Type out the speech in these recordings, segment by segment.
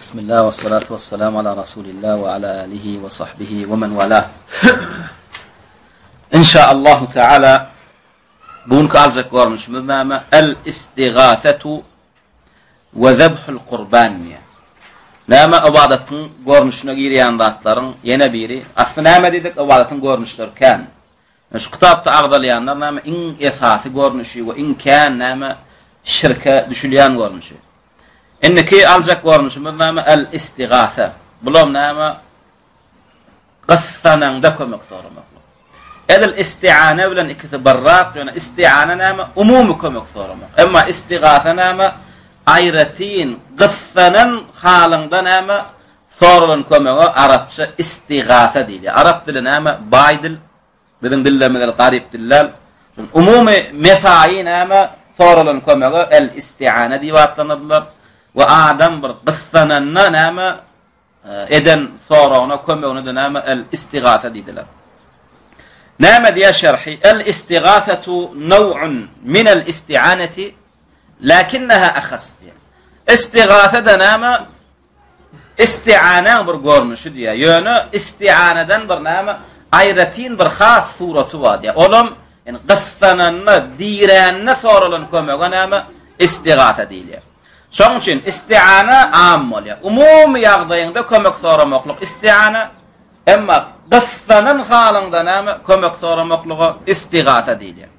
Bismillah we salatu we salam ala Rasulillah we ala alihi we sahbihi we men wala. Inşaallahu Teala bu günki aljak görnüşimiz näme? El istigafetu we zebhul kurban diýýär. Näme ybadatyň görnüşine girýän zatlaryň ýene biri. Asly näme diýdik? Ybadatyň görnüşleri kän. Şu kitapda agzalýanlar näme iň esasy görnüşi we iň kän näme şirke düşülýän görnüşi. Indiki aljak görnüşimiz näme? El-istigasa. Bulam näme? Gyssanaňda kömek soramaklyk. Edil istiane bilen ikisi birrak, ýöne istiane näme? Umumy kömek soramak. Emma istigasa näme? Aýratyn gyssanan halyňda näme? Soralan kömege arapça istigasa diýilýär. Arap dili näme? Baý dil. Biziň dillerimiz ýaly garyp dil däl. Umumy mesaýy näme? Soralan kömege el-istiane diýip atlandyrdylar. We adam bir gyssananda näme? Eden soragyna, kömegine-de näme? El-istigasa diýdiler. Näme diýýär şerhi? El-istigasatu naw'un minel-isti'aneti, lakinnaha ahas diýýär. Istigasa-da näme? Isti'anäň bir görnüşi diýýär. Ýöne isti'aneden bir näme aýratyn bir has suraty bar diýýär. Olam ýani gyssananda, dirände soralan kömege näme istigasa diýilýär. Şonuň üçin isti'ana am bolýar. Umumy ýagdaýyňda kömek soramaklyk isti'ana, emma gyssanan halyňda näme kömek soramaklyga istigasa diýilýär.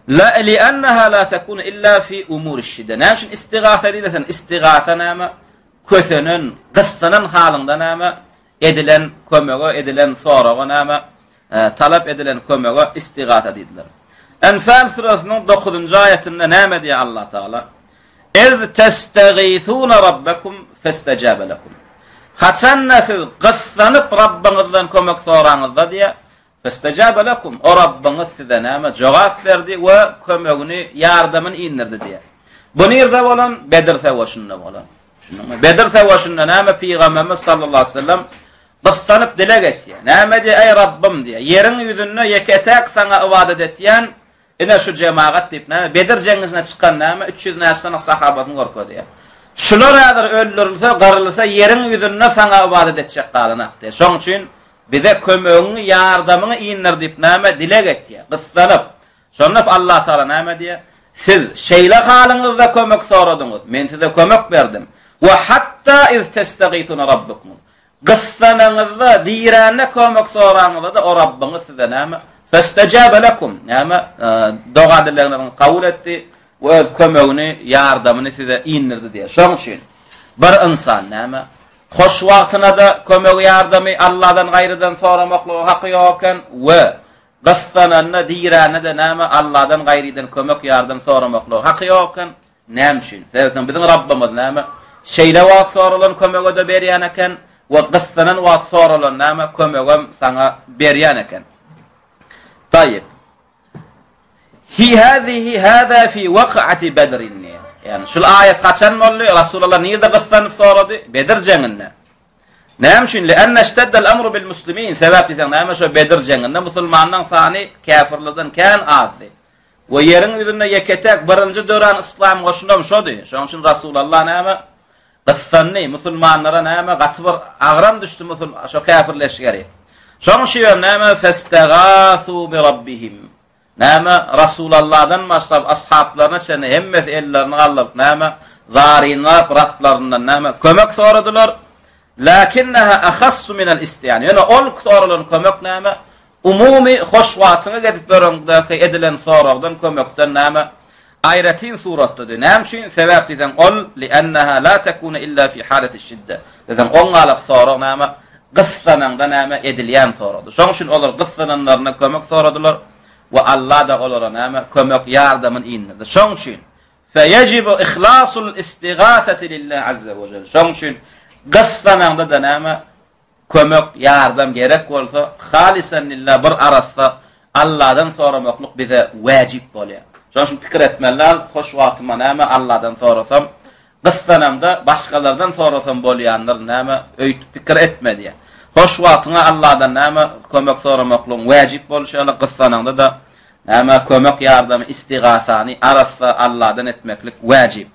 La li'annaha la takun illa fi umur şidde. Näme üçin istigasa diýilýär? Istigasa näme? Kösenen, gyssanan halyňda näme? Edilen kömege, edilen soraga näme? E, talap edilen kömege istigasa diýdiler. Enfal surasynyň 9-njy aýatynda näme diýýär Allah Taala? Ez testagisuna rabbakum festajabe lekum. Haçanda siz gyssanyp Rabbyňyzdan kömek soraňyzda diýýär, Festejabe lekum, o Rabbyňyz size näme, jogap berdi we kömegini, ýardamyny indirdi diýýär. Bu nirde bolan? Bedir söweşinde bolan. Düşündiňmi? Bedir söweşinde näme Pygamberimiz sallallahu aleyhi ve sellem gyssanyp dileg etýär. Näme diýýär? Eý Rabbym diýýär. Ýeriň ýüzünde ýeke-täk saňa ybadat etýän Ine şu jemagat diýip näme, Bedir jeňňisine çykan näme, 300 näçe sany sahabasyny görkezýär. Şular häzir öldürilse, gyrylsa, ýeriň ýüzünde saňa ybadat etjek galanak diýýär. Şoň üçin bize kömegiňi, ýardamyňy indir diýip näme, dileg etýär, gyssanyp. Şonda Allah Taala näme diýýär? Siz şeýle halyňyzda kömek soradyňyz, men size kömek berdim. We hatta iz testagisuna rabbukum. Gyssananyňyzda, dirände kömek soraňyzda-da o Rabbyňyz size näme? Festejabe lekum, näme? Doga-dilegleriňizi kabul etdi we öz kömegini, ýardamyny size indirdi diýýär. Şonuň üçin bir ynsan näme? Hoş wagtyna-da kömegi, ýardamy Allahdan gaýrydan soramaklyga haky ýok eken we gyssananda, dirände-de näme? Allahdan gaýrydan kömek, ýardam soramaklyga haky ýok eken. Näme üçin? Sebäpden biziň Rabbymyz näme? Şeýle wagt soralan kömege-de berýän eken we gyssanan wagt soralan näme kömegem saňa berýän eken. Taýyp. Hi hazihi hada fi waqati Bedrin. Ýani şul aýat haçan boldy? Rasulullah nirde gyssanyp sorady? Bedir jeňinde. Näme üçin? Li'anna ishtadda al-amru bil muslimin. Sebäp diýseň näme şo Bedir jeňinde musulmanlaryň sany käfirlerden kän azdy. We ýeriň ýüzünde ýeke-täk birinji dörän yslam goşunam şody. Şonuň üçin Rasulallah näme? Gyssandy, musulmanlara näme? Gaty bir agram düşdi musul şo käfir leşgeri. Şonuň üçin hem näme? Festegasu bi rabbihim. Näme? Rasulallahdan başlap ashaplaryna çenli hemmesi ellerini galdyryp näme? Zarynlap Rablaryndan näme? Kömek soradylar. Lakinnaha ahassu minel istian. Ýöne ol soralan kömek näme? Umumy hoş wagtyňy gezip ýöreňdäki edilen soragdan, kömekden näme aýratyn suratdady? Näme üçin? Sebäp diýseň, ol, li'enneha la tekune illa fi halati şidde. Diýseň, oňňalak sorag näme? Gyssanaňda näme edilýän soragdy. Şoň üçin olar gyssananlarynda kömek soradylar we Allah-da olara näme kömek, ýardamyny indirdi. Şoň üçin feyejibu ihlasul istigasati lillah azza we jelle. Şoň üçin gyssanaňda-da näme Kömek, ýardam gerek bolsa, halysan lillah bir arassa Alladan soramaklyk bize wäjip bolýar. Şonuň üçin pikir etmeli däl, hoş wagtyma näme Alladan sorasam, gyssanamda başgalardan sorasam bolýandyr näme öýtüp pikir etme diýýär. Hoş wagtyňa Alladan näme kömek soramaklygyň wäjip bolşy ýaly, gyssanaňda-da näme kömek, ýardamy, istigasany arassa Alladan etmeklik wäjip.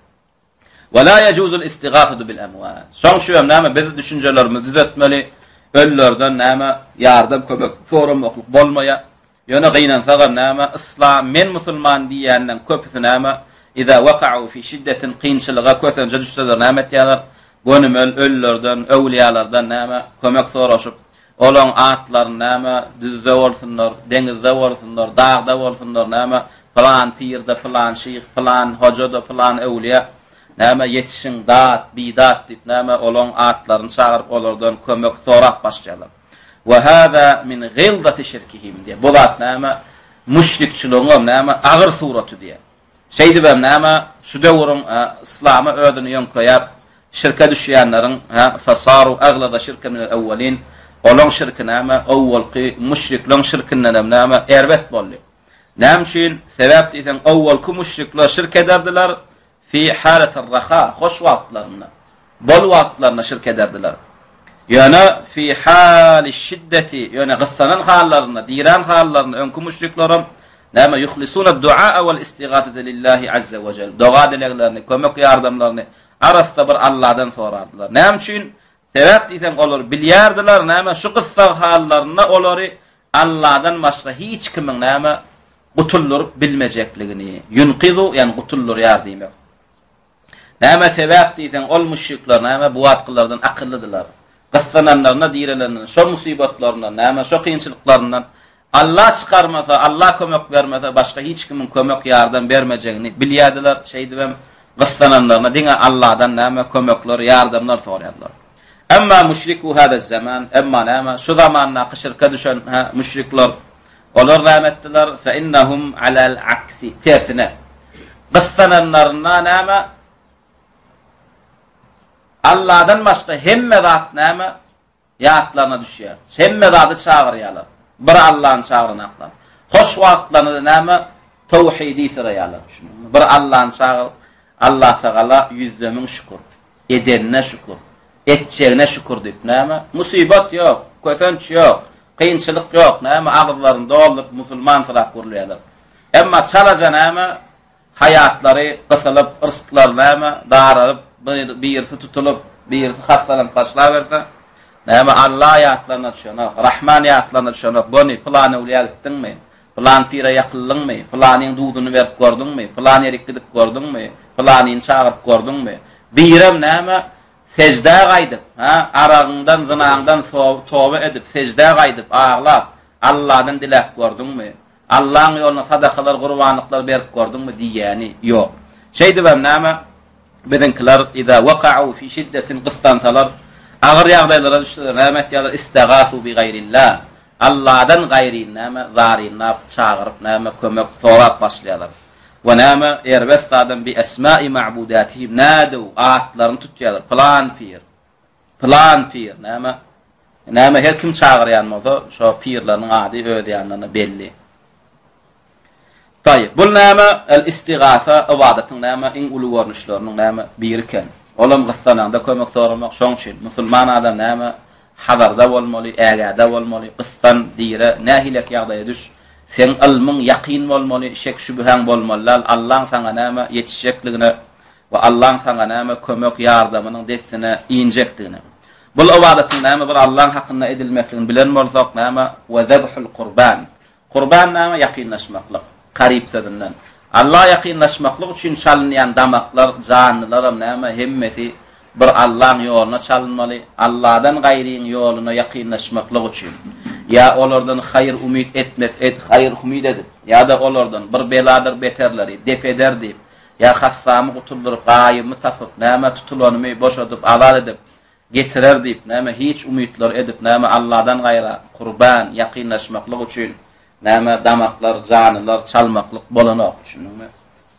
Ve la yejuzul istigasatu bil emwat. Şoň üçin hem näme biz düşünjelerimizi düzetmeli. Ölülerden näme ýardam kömek soramaklyk bolmaýar. Ýöne gynansagam näme yslam men musulman diýýänleň köpüsi näme iza waka'u fi şiddetin kynçylyga kösenje düşseler näme etýärler? Gönümel ölülerden, öwlüýalardan näme kömek soraşyp, olaň atlaryny näme düzde bolsunlar, deňizde bolsunlar, dagda bolsunlar näme pylan pirde, pylan şyh, pylan hoja-da, pylan öwlüýä näme ýetişiň dat, bidat diýip näme olaň atlaryny çagyryp olardan kömek sorap başlaýarlar. Ve hâzâ min gildati şirkihim diýýär. Bu zat näme? Müşrikçiligiňem näme? Agyr suraty diýýär. Şeýdibem näme? Şu döwrüň yslama özüni ýöňkeýäp şirke düşýänleriň fesaru aglaza şirke minel ewwelin olaň şirki näme? Owwalky müşrikleň şirkindenem näme? Erbet boldy. Näme üçin? Sebäp diýseň, owwalky müşrikler şirk ederdiler, Fi halatir-raha, hoş wagtlarynda, bol wagtlarynda şirk ederdiler. Ýöne fi haliş-şiddeti, ýöne gyssanan hallarynda, dirän hallarynda öňki müşriklerem näme yuhlisuna-du'a wal-istigasata lillahi azza we jel. Doga-dileglerini, kömek-ýardamlaryny arassa bir Alladan sorardylar. Näme üçin? Sebäp diýseň olar bilýärdiler, näme şu gyssag hallarynda olary Alladan başga hiç kimiň näme gutuldyryp bilmejekligini, ýunkizu, ýagny gutuldyrýar diýmek. Näme sebäp diýseň, ol müşrikler näme bu wagtkylardan akyllydylar. Gyssananlarynda direlenlerinde, şo musybatlaryndan, näme şo kynçylyklaryndan Alla çykarmasa, Alla kömek bermese, başga hiç kimiň kömek, ýardam bermejegini bilýärdiler. Şeýdibem gyssananlarynda diňe Alladan näme kömekler, ýardamlar soraýardylar. Emma müşriku hâze zaman, emma näme, şu zamandaky şirke düşen hä, müşrikler, olar näme etdiler? Fe innehum alel aksi, tersine. Gyssananlarynda näme? Alladan başga hemme zat näme? Ýatlaryna düşýär. Hemme zady çagyrýarlar. Bir Allany çagyranaklar. Hoş wagtlarynda näme? Towhidi syraýarlar. Düşündiňmi? Bir Allany çagyryp, Allatagala ýüzde müň şükür. Edenine şükür. Etjegine şükür diýip näme? Musybat ýok, kösenç ýok, kynçylyk ýok, näme agyzlaryny dolduryp musulman syrap gürleýärler. Emma çalaja näme? Haýatlary gysylyp, yrsklary näme, daralyp, birisi tutulyp, birisi hassalanyp başlaberse, näme, Alla ýatlaryna düşenok, Rahman ýatlaryna düşenok, göni, pylan öwlüýä gitdiňmi, pylan pire ýakyldyňmy, pylanyň duzuny berip gördüňmi, pylan ýerik gidip gördüňmi, pylanyny çagyryp gördüňmi, birem näme, seždä gaýdyp, hä, aragyňdan, zynaňdan toba edip, seždä gaýdyp, aglap, Alladan diläp gördüňmi? Allaň ýoluna sadakalar, gurbanlyklar berip gördüňmi diýýäni ýok. Şeýdibem näme, biziňkiler iza waka'u fi şiddetin gyssansalar, agyr ýagdaýlara düşseler näme etýärler? Istegasu bi gaýrillah. Alladan gaýryny näme, zarynlap, çagyryp näme, kömek sorap başlaýarlar. We näme, erbet zadam bi esma'i ma'budatihim nadew atlaryny tutýarlar. Pylan pir. Pylan pir näme? Näme her kim çagyrýan bolsa, şo pirleriniň ady öz ýanlarynda belli. Taýyp. Bul näme? El istigasa ybadatyň näme iň uly görnüşleriniň näme biri eken. Olam gyssanaňda kömek soramak. Şoň üçin musulman adam näme hazarda bolmaly, ägäde bolmaly, gyssan, dire, nähilek ýagdaýa düş, seň ylmyň ýakyn bolmaly, şek-şübhäň bolmaly däl, Allaň saňa näme ýetişjekligine We Allaň saňa näme kömek, ýardamynyň dessine injekdigini. Bul ybadatyň näme bir Allaň hakynda edilmekligini bilen bolsak näme we zebhul kurban. Kurban näme ýakynlaşmaklyk. Karyp sözünden. Alla ýakynlaşmaklyk üçin çalynýan damaklar, janlylaram näme hemmesi bir Allaň ýoluna çalynmaly, Alladan gaýryň ýoluna ýakynlaşmaklyk üçin. Ýa olardan haýyr umyt etmek, et, haýyr umyt edip, ýa-da olardan bir beladyr beterleri dep eder diýip, Ýa hassamy gutuldyryp, gaýybymy tapyp, näme, tutulanymy boşadyp, azat edip, getirer diýip, näme, hiç umytlar edip, näme, Alladan gaýra, kurban, ýakynlaşmaklyk üçin, näme, damaklar, janylar çalmaklyk bolanok, düşündiňmi?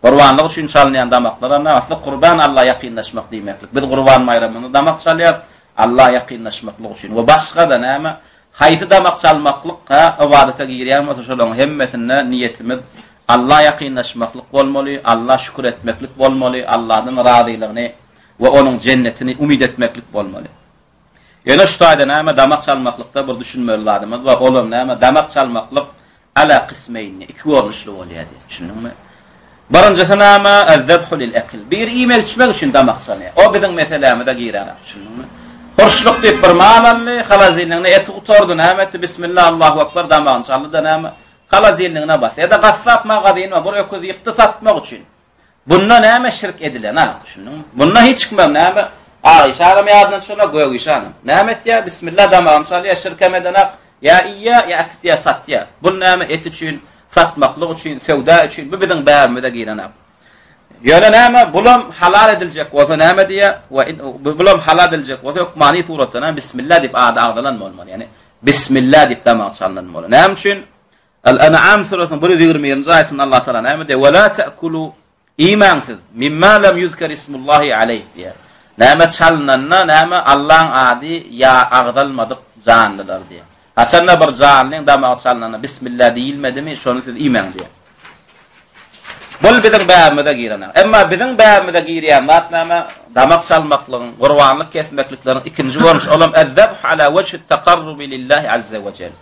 Gurbanlyk üçin çalynýan damaklaram näme, asly kurban Alla ýakynlaşmak diýmeklik. Biz Gurban baýramynda damak çalýarys, Alla ýakynlaşmaklyk üçin. We başga-da näme, Haýsy damak çalmaklyk ha ybadata girýän bolsa şolaryň hemmesinde niýetimiz Alla ýakynlaşmaklyk bolmaly, Alla şükür etmeklik bolmaly, Alladan razylygyny we onuň jennetini umyt etmeklik bolmaly. Ýöne şu taýda näme damak çalmaklykda bir düşünmeli zadymyz bar, olam näme damak çalmaklyk ala kysmeýni iki görnüşli bolýar diýip düşündiňmi? Birinjisi näme? Ez-zebhu lil-ekl. Biri iýmek-içmek üçin damak çalýar. O biziň meselämize girenok, düşündiňmi? Hurşluk diýip bir mal aldy, holodilniginde eti gutardy, näme etdi? Bismillah, Allahu ekber damagyny çaldy-da näme? Holodilnigine basdy. Ýa-da gassap magazyny bar, bir öküz ýykdy satmak üçin. Bunda näme şirk edilen ha, düşündiňmi? Bunda hiç kimem näme? Ak işanam ýadyndan çykanok, gök işanam. Näme etýär? Bismillah damagyny çalýar, şirkem edenak, ýa iýýär, ýa äkitýär, satýar. Bul näme et üçin, satmaklyk üçin, söwda üçin, bu biziň bäbimize girenak. Ýöne näme, bulam halal ediljek bolsa näme diýýär? We bulam halal ediljek bolsa hökmany suratda näme bismillah diýip ady agzalan bolmaly. Ýani bismillah diýip damak çalynan bolmaly. Näme üçin? Al-An'am surasynyň 121-nji aýatynda Allah Taala näme diýýär? Ve la ta'kulu iýmäň siz mimma lam yuzkar ismullahi aleyh diýýär. Näme çalynanda näme Allaň ady ýa agzalmadyk janlylar diýýär. Haçanda bir janlyň damagy çalynanda bismillah diýilmedimi, şony siz iýmäň diýýär. Bul biziň bäbimize girenok. Emma biziň bäbimize girýän zat näme? Damak çalmaklygyň, gurbanlyk kesmeklikleriň ikinji görnüşi, olam ez-zebh ala wejhi takarrubi lillahi azza we jel.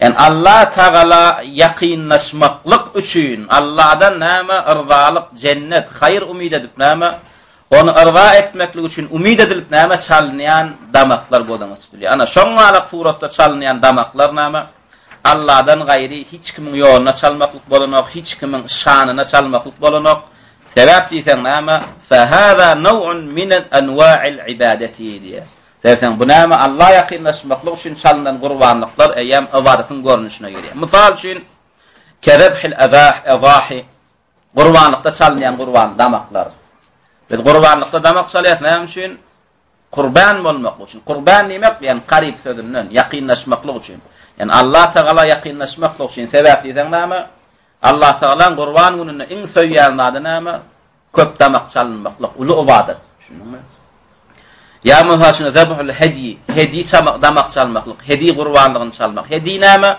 Ýani Allah Tagala ýakynlaşmaklyk üçin, Allahdan näme yrzalyk, jennet, haýyr umyt edip näme, ony yrza etmeklik üçin umyt edilip näme çalynýan damaklar göz öňünde tutulýar. Ana şoň galak suratda çalynýan damaklar näme? Allahdan gaýry hiç kimiň ýoluna çalmaklyk bolanok, hiç kimiň şanyna çalmaklyk bolanok. Sebäp diýseň näme? Fa hada naw'un min anwa'il ibadati diýýär. Serseň, bu näme? Alla ýakynlaşmaklyk üçin çalynan gurbanlyklar eýýäm ybadatyň görnüşine girýär. Mysal üçin, kezebhil ezahi, gurbanlykda çalynýan gurban damaklar. Biz gurbanlykda damak çalýarys näme üçin? Kurban bolmak üçin. Kurban diýmek, ýagny karyp sözünden, ýakynlaşmaklyk üçin. Ýagny Allah Tagala ýakynlaşmaklyk üçin. Sebäp diýseň näme? Allah Tagalaň gurban gününde iň söýýän zady näme? Köp damak çalynmaklyk uly ybadat. Düşündiňmi? Ýa mysal üçin zebhul hediý, hediý çamak, damak çalmaklyk, hediý gurbanlygyny çalmak. Hediý näme?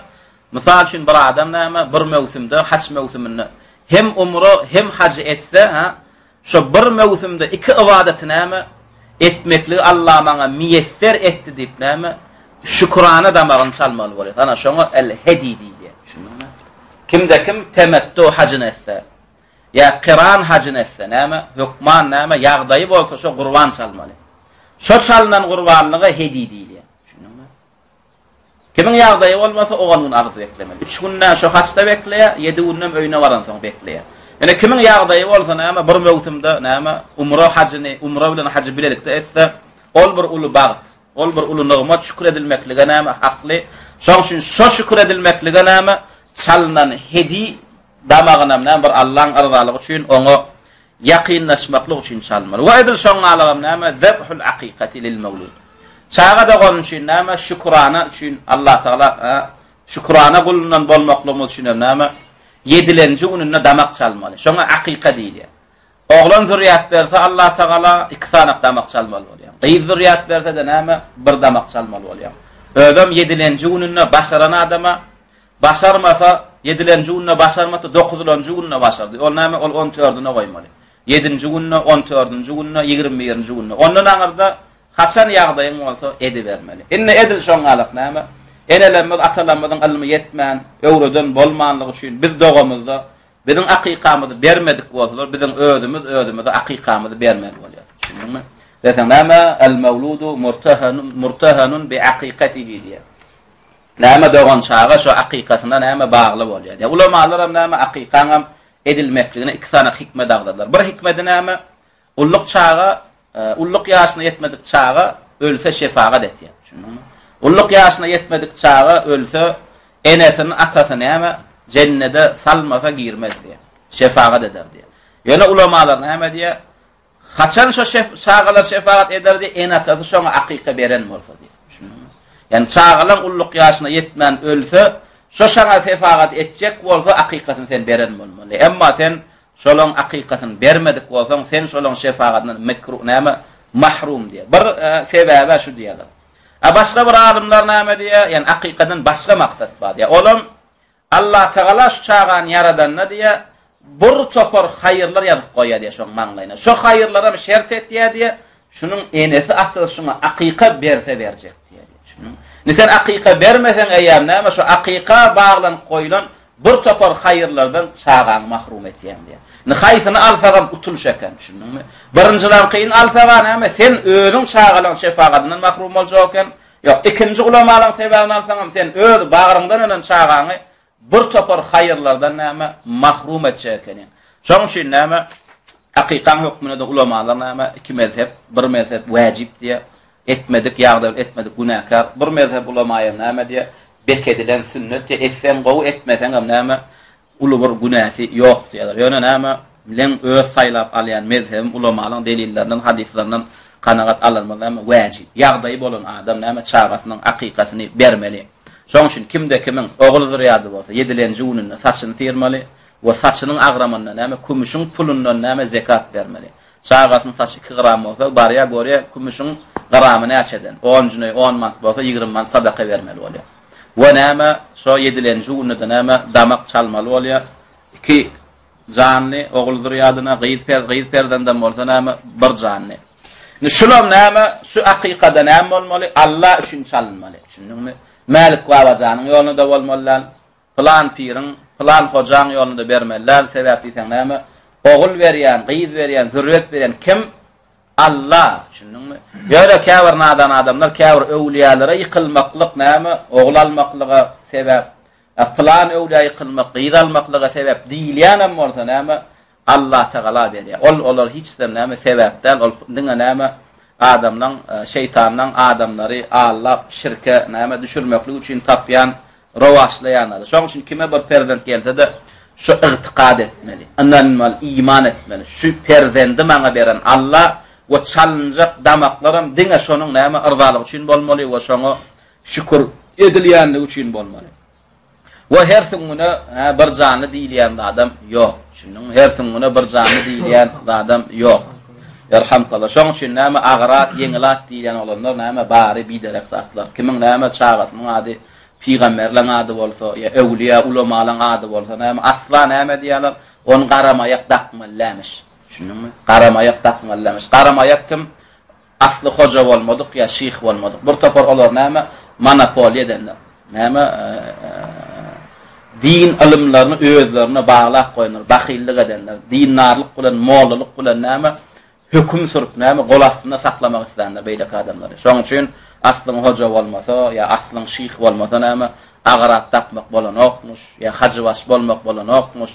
Mysal üçin bir adam näme bir möwsümde, haç möwsüminde hem umra, hem haj etse, ha, şo bir möwsümde iki ybadaty näme etmekligi Allah maňa miýesser etdi diýip näme şükrana damagyny çalmaly bolýar. Ana şoňa el hediý diýilýär. Düşündiňmi? Kimde kim temettu hajyny etse, Ýa kyran hajyny etse näme, hökman näme, ýagdaýy bolsa şo gurban çalmaly. Şo çalynan gurbanlyga hediý diýilýär. Düşündiňmi? Kimiň ýagdaýy bolmasa ogan gün agyz beklemeli. Üç günde şo haçda bekleýär, ýedi gündem öýüne baransoň bekleýär. Ýöne kimiň ýagdaýy bolsa näme, bir möwsümde näme, umra hajyny, umra bilen hajy bilelikde etse, ol bir uly bagt, ol bir uly nygmat, şükür edilmeklige näme hakly. Şoň üçin şo şükür edilmeklige näme, çalynan hediý Damagynam näme bir Allaň yrzalygy üçin oňa ýakynlaşmaklyk üçin çalmaly. We edil şoň ýalygam näme zebhul akykati lil mewlud. Çaga dogany üçin näme şükrana üçin Allah Tagala şükrana gulundan bolmaklygymyz üçin hem näme ýedilenji gününde damak çalmaly. Şoňa akyka diýilýär. Oglan zürýat berse Allah Tagala iki sanak damak çalmaly bolýar. Gyz zürýat berse-de näme bir damak çalmaly bolýar. Özem ýedilenji gününde başaran adama Başarmasa, ýedilenji günde başarmasa, dokuzylanjy günde başardy. Ol näme? Ol on dördüne goýmaly. Ýedinji günde, on dördünji günde, ýigrimi birinji günde. Ondan aňyrda haçan ýagdaýyň bolsa edibermeli. Indi edil şoň galak näme? Enelerimiz, atalarymyzyň ylmy ýetmän, öwreden bolmanlygy üçin biz dogamyzda biziň akykamyzy bermedik bolsalar, biziň özümiz özümize akykamyzy bermeli bolýar. Düşündiňmi? Deseň näme? El-mewludu murtahanun murtahanun bi akykatihi diýýär. Näme dogan çaga şo akykasyna näme bagly bolýar. Ýa ulamalaram näme akykaňam edilmekligine iki sany hikmet agzadylar. Bir hikmedi näme? Ulluk çaga, e, ulluk ýaşyna ýetmedik çaga ölse şefagat etýär. Düşündiňmi? Ulluk ýaşyna ýetmedik çaga ölse enesini, atasy näme jennede salmasa girmez diýär. Şefagat eder diýär. Ýöne ulamalar näme diýär? Haçan şo şef, çagalar şefagat eder diýip, ene-atasy şoňa akyka beren bolsa diýip. Düşündiňmi? Ýani çagalaň ulluk ýaşyna ýetmän ölse, şo şaňa şefagat etjek bolsa akykasyny sen beren bolmaly. Emma sen şolaň akykasyny bermedik bolsaň, sen şolaň şefagatyndan mekru, näme, mahrum diýýär. Bir e, sebäbi şu diýýärler. A başga bir alymlar näme diýýär? Ýani akykadan başga maksat bar diýýär. Olam Allatagala şu çagany ýaradanda diýýär, bir topar haýyrlar ýazyp goýýar diýýär şoň maňlaýyna. Şo haýyrlaram şert etýär diýýär, şunuň enesi atasy şuňa akyka berse berjek diýýär. Düşündiňmi? Indi sen akyka bermeseň eýýäm näme şo akyka baglanyp goýlan Bir topar haýyrlardan çagaňy mahrum etýäň diýýär. Indi haýsyny alsagam utulyş eken, düşündiňmi? Birinjilaňkyny alsaga näme, sen özüň çagalaň şefagadyndan mahrum boljak eken. Ýok, ikinji ulamalaň sebäbini alsaňam sen öz bagryňdan önen çagaňy bir topar haýyrlardan näme, mahrum etjek ekeniň. Şonuň üçin näme, hakykaň hökmünde-de ulamalar näme, iki mezhep, bir mezhep wäjip diýýär. Etmedik ýagdaýyl etmedik günäkär. Bir mezhep ulamaýam näme diýýär, bekedilen sünnet diýýär, etseň gowy, etmeseňem näme, uly bir günäsi ýok diýýärler. Ýöne näme, meň öz saýlap alýan mezhebim ulamalaryň delillerinden, hadyslaryndan kanagat alanymyz näme, wäjip. Ýagdaýy bolan adam näme, çagasynyň akykasyny bermeli. Şonuň üçin kimde-kimiň ogul zürýady bolsa, ýedilenji gününde saçyny syrmaly we saçynyň agramynda näme, kümüşiň pulundan näme zekat bermeli. Çagasynyň saçy iki gram bolsa, barýar, görýär, kümüşiň gramy näçeden? On jüneý, on manat bolsa, ýigrimi manat sadaka bermeli bolýar. We näme, şo ýedilenji günde-de näme, damak çalmaly bolýar. Iki janly, ogul zürýadyna, gyz per, gyz perzendem bolsa näme, bir janly. Indi şulam näme, şu akykada näme bolmaly? Alla üçin çalynmaly. Düşündiňmi? Mälik babajanyň ýoluna-da bolmaly däl. Pylan piriň, pylan hojaň ýolunda bermeli däl, sebäp diýseň näme? Ogul berýän, gyz berýän, zürýet berýän kim? Alla, düşündiňmi? Ýöne käbir nadan adamlar käbir öwlüýälere ýykylmaklyk näme? Ogul almaklyga sebäp, pylan öwlüýä ýykylmak, gyz almaklyga sebäp diýilýänem bolsa näme? Allatagala berýär. Ol olar hiçden näme sebäp däl, ol diňe näme adamlaň şeýtanlaň adamlary allap şirke näme düşürmeklik üçin tapýan rowaçlaýanlary. Şoň üçin kime bir perzent gelse-de şu ygtykad etmeli, ynanmaly, iman etmeli. Şu perzendi maňa beren Alla we çalynjak damaklaram diňe şonuň näme yrzalygy üçin bolmaly we şoňa şükür edilýänligi üçin bolmaly. We her süňňüne hä bir janly diýilýän zadam ýok. Düşündiňmi? Her süňňüne bir janly diýilýän zadam ýok. Ýerhamkalla. Şoň üçin näme agyr at, ýeňil at diýilýän oglanlar näme bary biderek zatlar. Kimiň näme çagasynyň ady pygamberleň ady bolsa, ýa öwlüýä, ulamalaň ady bolsa näme asla näme diýýärler? Ony garamaýak dakmaly dälmiş. Düşündiňmi? Garamaýak dakmaly dälmiş. Garamaýak kim? Asly hoja bolmadyk ýa şyh bolmadyk. Bir topar olar näme monopoliýa edenler. Näme din ylymlaryny özlerine baglap goýanlar, bahyllyk edenler, dindarlyk bilen, mollalyk bilen näme höküm sürüp näme gol astynda saklamak islänler beýleki adamlary. Şonuň üçin aslyň hoja bolmasa ýa aslyň şyh bolmasa näme agyr at dakmak bolanokmyş, ýa hajybaş bolmak bolanokmyş.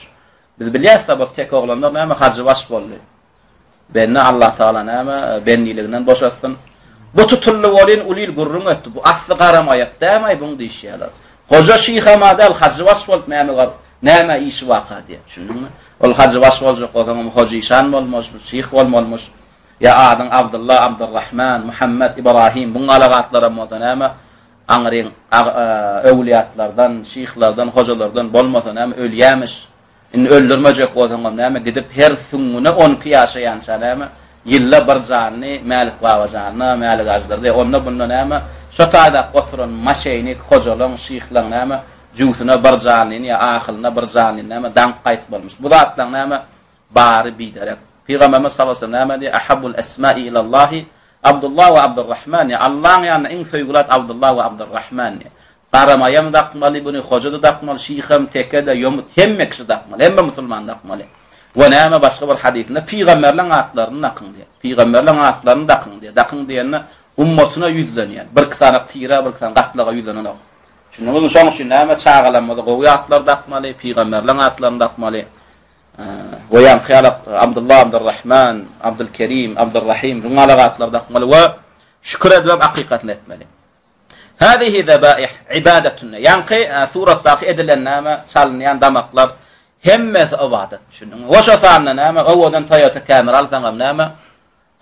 Biz bilýäs-de bu tek oglanlar näme hajybaş boldy. Bende Allatagala näme, bendiliginden boşatsyn. Bu tutuldy welin ulyl gürrüň etdi. Bu asly garamaýak dämaý buň diýişýärler. Hoja şyham-a däl, hajybaş bolup näme gar, näme işi baka diýýär. Düşündiňmi? Ol hajybaş boljak bolsaňam hoja işan bolmalyşmyş, şyh bolmalymyş. Ýa adyň Abdylla, Abdyrrahman, Muhammet, Ibrahim, buň galak atlaram bolsa näme, aňryň öwlüýatlardan, şyhlardan, hojalardan bolmasa näme, ölýämiş. Indi öldürmejek bolsaňam näme, gidip her süňňüne on iki ýaşaýança näme, ýylda bir janyny Mälik baba janyna, Mälik aždarda, onda-bunda näme, şo taýda oturan maşeýnik hojalaň, şyhlaň näme, jüwsüne bir janyny ýa ahylyna bir janyny näme, daňyp gaýtmalymyş. Bu zatlaň näme, bary biderek. Pygamberimiz sallallahu aleyhi ve sellem näme diýýär, Ahabbul esma'i ilallahi Abdullah we Abdurrahman diýýär. Allaň ýanynda iň söýgüli at Abdullah we Abdurrahman diýýär. Garamaýam dakmaly buny, hoja-da dakmaly, şyham, teke-de, ýomut, hemme kişi dakmaly, hemme musulman dakmaly. We näme başga bir hadysynda pygamberleň atlaryny dakyň diýýär. Pygamberleň atlaryny dakyň diýýär. Dakyň diýende ummatyna ýüzlenýär. Bir-iki sany tira, bir-iki sany gatlaga ýüzlenenok. Düşündiňizmi? Şonuň üçin näme çagalarymyza gowy atlar dakmaly, pygamberleň atlaryny dakmaly. We ýaňky ýalak Abdullah, Abdurrahman, Abdulkerim, Abdurrahim, şuňalak atlar dakmaly we şükür edibem akykasyny etmeli. Hazihi zebaih ibadatun. Ýaňky suratdaky edilen näme, çalynýan damaklar hemmesi ybadat. Düşündiňmi? We şo sanda näme, owadan Toyota Camry alsaňam näme,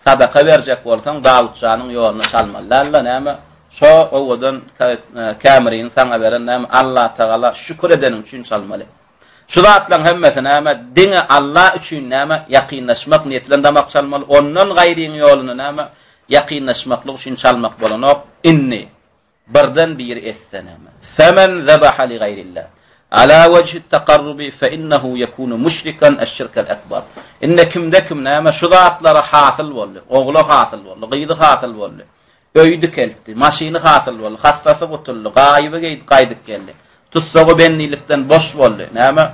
sadaka berjek bolsaň Dawutjanyň ýoluna çalmaly däl-de näme, şo owadan Camryny saňa beren näme, Allatagala şükür edeniň üçin çalmaly. Şu zatlaryň hemmesi näme, diňe Alla üçin näme, ýakynlaşmak niýeti bilen damak çalmaly, ondan gaýryň ýoluna näme, ýakynlaşmaklyk üçin çalmak bolanok, indi birden biri etse näme? Femen zebaha li gaýrillah ala wejhit takarrubi fe innehu yekunu müşrikan eş-şirkel ekbar. Indi kimde kim näme şu zatlara hasyl boldy, ogly hasyl boldy, gyzy hasyl boldy, öýi dikeltdi, maşyny hasyl boldy, hassasy gutuldy, gaýyby gaýdyp geldi. Tussagy bendilikden boş boldy. Näme?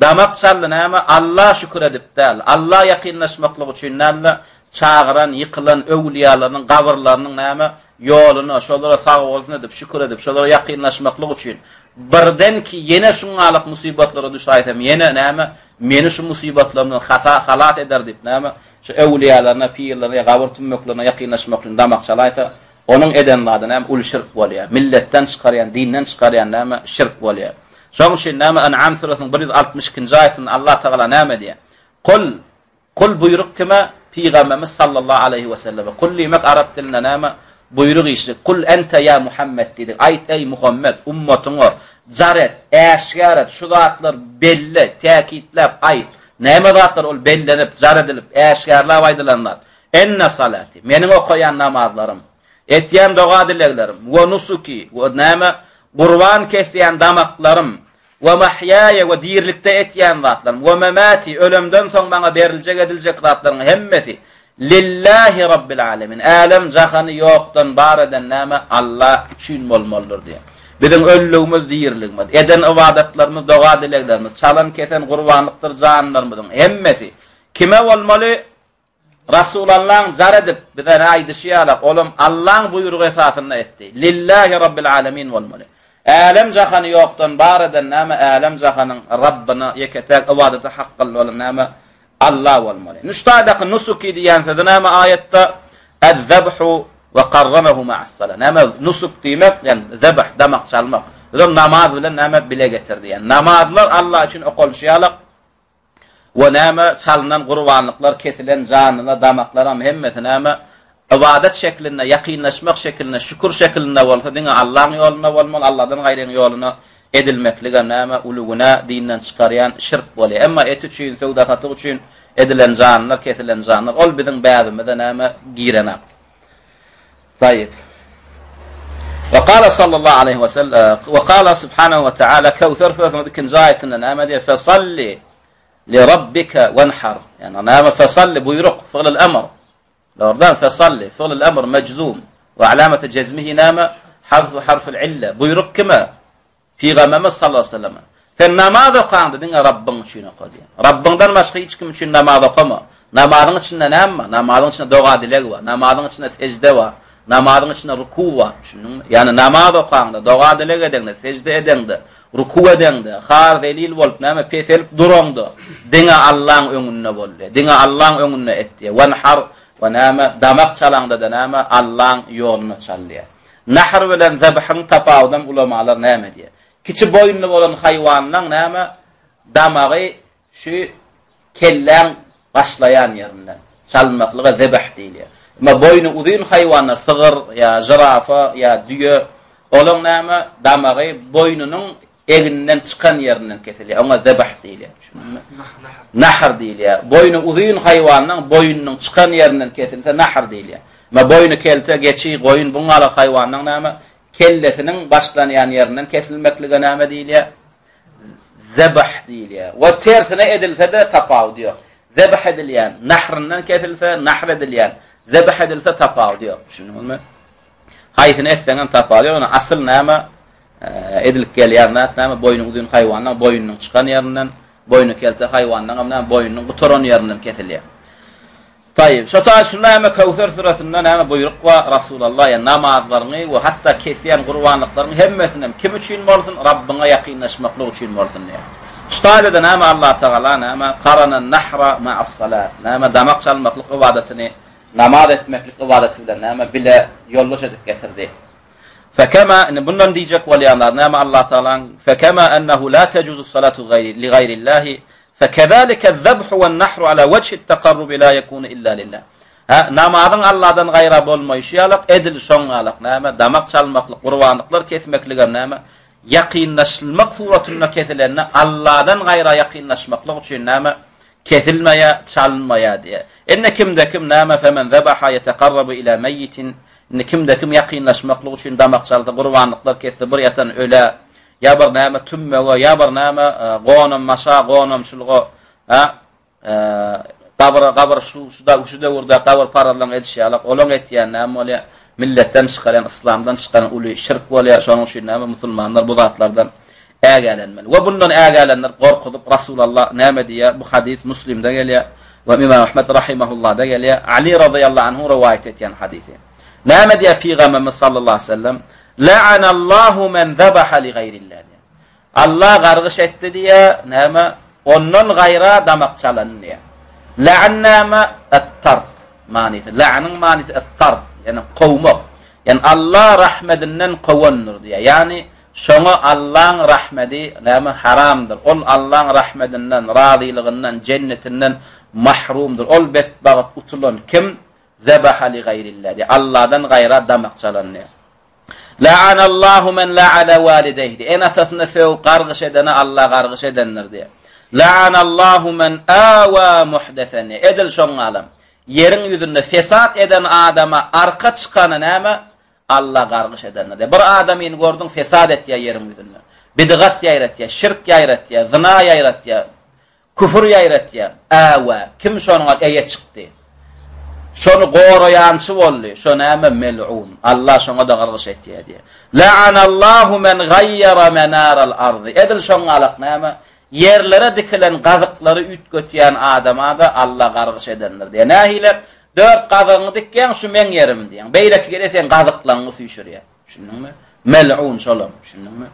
Damak çaldy näme? Alla şükür edip däl, Alla ýakynlaşmaklyk üçin däl-de, çagyran, ýykylan öwlüýalarynyň gabyrlarynyň näme, ýoluna, şolara sag bolsun edip, şükür edip, şolara ýakynlaşmaklyk üçin, birdenki ýene şuňňalyk musybatlara düşaýsam, ýene näme, meni şu musybatlarymdan hasa, halas eder diýip, näme, şu öwlüýalaryna, pirlerine ýa gabyr tümmeklerine ýakynlaşmak üçin damak çalaýsa, Onuň eden zady näme? Uly şirk bolýar. Milletden çykarýan, dinden çykarýan näme? Şirk bolýar. Şonuň üçin näme En'am süresiniň 162-nji aýatynda Allah Tagala näme diýýär? Kul Kul buýruk kime? Pygamberimiz sallallahu aleýhi we selleme. Kul diýmek arap dilinde näme? Buýruk işlik. Kul ente ýa Muhammed diýdik. Aýt eý Muhammed, ummatyňa jar et, äşgär et, şu zatlar belle, täkitläp aýt. Näme zatlar ol bellenip, jar edilip, äşgärläp aýdylan zat? Enne salati, meniň okaýan namazlarym, etýän doga-dileglerim, we nusuki, we näme, gurban kesýän damaklarym, we mahýaýa, we dirilikde etýän zatlarym, we memati, ölemden soň maňa beriljek ediljek zatlaryň hemmesi, lillahi rabbil alemin, älem jahany ýokdan bar eden näme, Alla üçin bolmalydyr diýýär. Biziň öldügimiz, diriligimiz, eden ybadatlarymyz, doga-dileglerimiz, çalan-kesen gurbanlykdyr janlarymyzyň hemmesi kime bolmaly? Rasulallaň jar edip, bize aýdyşy ýalak, olam Allaň buýrugy esasynda etdi. Lillahi Rabbil Alemin bolmaly. Älem-jahany ýokdan bar eden näme? Älem-jahanyň Rabbyna ýeke-täk ybadata hakgyly bolan näme? Alla bolmaly. Nuştadaky nusuki diýen sözi näme aýatda? Ez-zebhu we qarranahu ma'as-salah. Näme nusuk diýmek, ýagny zebh, damak çalmak. Özem namaz bilen näme bile getirdi. Ýagny namazlar Alla üçin okalyşy ýalak, We näme, çalynan gurbanlyklar, kesilen janlylar, damaklaram hemmesi näme, ybadat şeklinde, ýakynlaşmak şekilinde, şükür şekilinde bolsa diňe Allaň ýolunda bolmaly, Alladan gaýryň ýoluna edilmekligem näme, uly günä, dinden çykarýan şirk bolýar. Emma et üçin, söwda-satyk üçin edilen janlylar, kesilen janlylar, ol biziň bäbimize näme, girenak. Taýyp. We kala sallallahu aleyhi we sellem, we kala subhanahu we taala Kewser süresiniň ikinji aýatynda näme diýýär? Fesalli li rabbika wenhar. Ýani näme fesalli buýruk, fi'l emr. Dogrudan fesalli fi'l emr mejzum we alamatu jezmihi näme? Harfu harful illa. Buýruk kime? Pygamberimiz sallallahu aleýhi we selleme, Sen namaz okaňda diňe Rabbyň üçin oka diýýär. Rabbyňdan başga hiç kim üçin namaz okama. Namazyň içinde näme bar? Namazyň içinde doga-dileg bar. Namazyň içinde sejde bar. Namazyň içinde ruku bar. Düşündiňmi? Ýagny namaz okaňda, doga-dileg edeňde, sejde edeňde, ruku edeňde, har-zelil bolup, näme, peselip duraňda, diňe Allaň öňünde bol diýýär. Diňe Allaň öňünde et diýýär. Wenhar we näme, damak çalaňda-da näme, Allaň ýoluna çal diýýär. Nahr bilen zebhiň tapawudam ulamalar näme diýýär? Kiçi boýunly bolan haýwanlaň näme damagy şu kelläň başlaýan ýerinden çalynmaklyga zebh diýilýär. Emma boýny uzyn haýwanlar sygyr ýa žirafa ýa düýe olaň näme damagy boýnunyň Egninden çykan ýerinden kesilýär. Oňa zebh diýilýär. Düşündiňmi? Nahr diýilýär. Boýny uzyn haýwanyň boýnunyň çykan ýerinden kesilse nahr diýilýär. Emma boýny kelte, geçi, goýun bu ýaly haýwanyň näme? Kellesiniň başlanýan ýerinden kesilmeklige näme diýilýär? Zebh diýilýär. We tersine edilse-de tapawudy ýok. Zebh edilýän, nahryndan kesilse, nahr edilýän, zebh edilse tapawudy ýok. Düşündiňizmi? Haýsyny etseňem tapawudy ýok. Ýöne asyl näme? Edilip gelýän zat näme? Boýny uzyn haýwanlaň boýnunyň çykan ýerinden, boýny kelte haýwanlaňam näme? Boýnunyň gutaran ýerinden kesilýär. Taýyp. Şo taý şu näme Köwser süresinde näme buýruk bar? Rasulullah ýa namazlaryňy we hatda kesýän gurbanlyklaryň hemmesini hem kim üçin bolsun? Rabbyňa ýakynlaşmaklyk üçin bolsun diýýär. Şu taýda-da näme Allah Tagala näme? Karana nahra ma'as salat. Näme damak çalmaklyk ybadatyny namaz etmeklik ybadaty bilen näme bile ýoldaş edip getirdi. Fekema, indi bundan diýjek bolýan zat näme Allah Tagalaň Fekema ennehu la tejuzu salatu gaýri li gaýrillahi fekezalike zebhu we nahru ala wejhi takarrubi la yekunu illa lillah. Ha, namazyň Allahdan gaýra bolmaýşy ýalak, edil şoň ýalak näme, damak çalmaklyk, gurbanlyklar kesmekligem näme, ýakynlaşylmak suratynda kesilende Allahdan gaýra ýakynlaşmaklyk üçin näme, kesilmeýär, çalynmaýar diýýär. Indi kimde-kim näme femen zebaha ýetekarrabu ila meýitin Indi kimde-kim ýakynlaşmaklyk üçin damak çalsa, gurbanlyklar kesse, bir ýatan ölä, ýa bir näme tümmege, ýa bir näme gonambaşa, gonamçylyga, hä, gabyra, gabyr şu, şu da, şu döwürde gabyrparazlaryň edişi ýalak, olaň etýän näme bolýar? Milletden çykarýan, yslamdan çykaran uly şirk bolýar. Şonuň üçin näme musulmanlar bu zatlardan. Ägälenmeli. We bundan ägälendirip, gorkuzyp Rasulallah näme diýýär? Bu hadys Muslimde gelýär we Imam Ahmed rahimahullahda gelýär. Ali razyýallahu anhu rowaýat etýän hadysy. Näme diýýär Pygamberimiz sallallahu aleyhi ve sellem? La'anallahu men zabaha li gaýrillah. Allah gargyş etdi diýýär, näme? Ondan gaýra damak çalany diýýär. La'an näme? Et-tart manysy. La'nyň manysy et-tart, ýagny kowmak. Ýagny Allah rahmedinden kowandyr diýýär. Ýagny Şoňa Allaň rahmedi näme haramdyr. Ol Allaň rahmedinden, razylygyndan, jennetinden mahrumdyr. Ol betbagt utulan kim? Zebaha li gaýrillah diýýär. Alladan gaýra damak çalan diýýär. La'anallahu men la'ana walideyh diýýär. Ene-atasyna sögüp gargyş edene Allah gargyş edendir diýýär. La'anallahu men awa muhdesen diýýär. Edil şoňňalam. Ýeriň ýüzünde fesat eden adama arka çykany näme? Alla gargyş edendir. Diýýär. Bir adamyny gördüň fesat etýär ýeriň ýüzünde. Bidgat ýaýratýar, şirk ýaýratýar, zyna ýaýratýar, küfür ýaýratýar. Äwä, kim şonuňa eýe çykdy? Şony goraýançy boldy. Şo näme? Mel'un. Alla şoňa-da gargyş etýär diýýär. La'anallahu men gaýýara menaral ardy. Edil şoňňalak näme? Ýerlere dikilen gazyklary üýtgetýän adama-da Alla gargyş edendir diýýär. Nähili? Dört gazygyňy dikýäň, şu meň ýerim diýýäň. Beýleki gelýär, seň gazyklaryňy süýşürýär. Düşündiňmi? Mel'un şolam, düşündiňmi?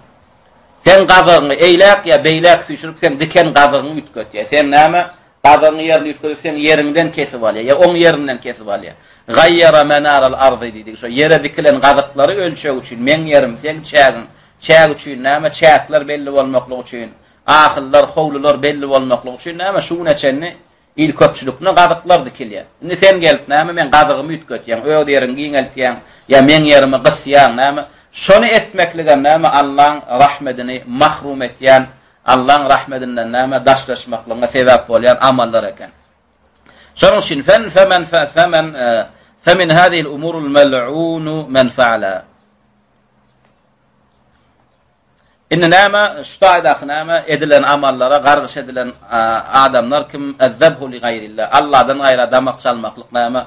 Seň gazygyňy eýläk ýa beýläk süýşürip, seň diken gazygyňy üýtgetýär. Sen näme? Gazygyň ýerini üýtgedip, seň ýeriňden kesip alýar ýa oň ýerinden kesip alýar. Gaýýara menaral arzy diýdigi, şo ýere dikilen gazyklary ölçeg üçin, meň ýerim, seň çägiň, çäk üçin näme, çäkler belli bolmaklygy üçin, ahyllar, howlular belli bolmaklygy üçin näme, şu güne çenli Il köpçülikine gazyklar dikilýär. Indi sen gelip näme meň gazygymy üýtgetýäň, öz ýeriňi giňeltýäň ýa meň ýerimi gysýaň näme? Şony etmekligem näme Allaň rahmedini mahrum etýän, Allaň rahmedinden näme daşlaşmaklygyňa sebäp bolýan amallar eken. Şonuň üçin fen femen femen femin hadihil umurul mel'unu men fa'ala. Indi näme, şu taýdaky näme, edilen amallara gargyş edilen adamlar kim, ezzebhu li gaýrillah, Allahdan gaýra damak çalmaklyk näme,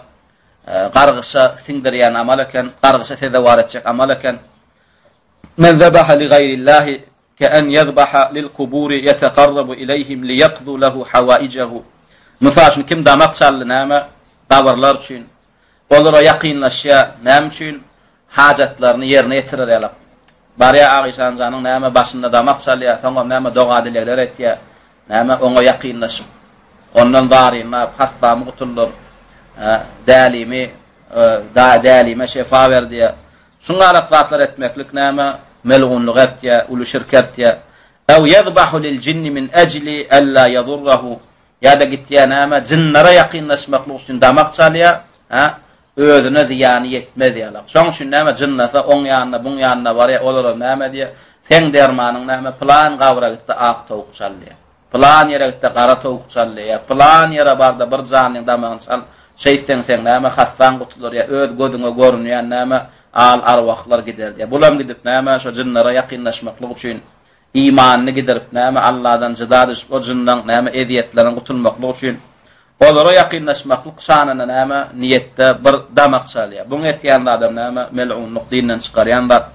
gargyşa siňdirýän amal eken, gargyşa sezewar etjek amal eken. Men zebaha li gaýrillahi ke en ýezbaha lil kuburi ýetekarrabu ileýhim li ýekzu lehu hawaijehu. Mysal üçin kim damak çaldy näme, gabyrlar üçin, Olara ýakynlaşýar. Näme üçin? Hajatlaryny ýerine ýetirer ýalak. Barýar Agyşanjanyň näme başynda damak çalýar, soňam näme doga-dilegler etýär. Näme oňa ýakynlaşyp, ondan zarynlap, hassamy gutuldyr, dälimi, dälime şefa ber diýýär. Şuňalak zatlar etmeklik näme? Melgunlyk eltýär, uly şirk eltýär. Ew ýezbahu lil jinni min ejli alla ýadurrahu Ýa-da gitýär näme, jynlara ýakynlaşmaklyk üçin damak çalýar, hä, özüne zyýany ýetmez ýalak. Şoň üçin näme, jynlasa oň ýanyna, buň ýanyna barýar, olaram näme diýýär, seň dermanyň näme, pylan gabra git-de ak towuk çal diýýär. Pylan ýere git-de gara towuk çal diýýär. Pylan ýere bar-da bir janlyň damagyny çal, şeýtseň seň näme, hassaň gutular ýa öz gözüňe görünýän näme, al-arwahlar gider diýýär. Bulam gidip näme, şo jynlara ýakynlaşmaklyk üçin Imanyny gidirip, näme, Alladan jyda düşüp, o jynlaň, näme, ezýetlerinden gutulmaklyk üçin, olara ýakynlaşmaklyk şanyna, näme, niýetde bir damak çalýar. Buň etýän zadam, näme, mel'unlyk, dinden çykarýan zat.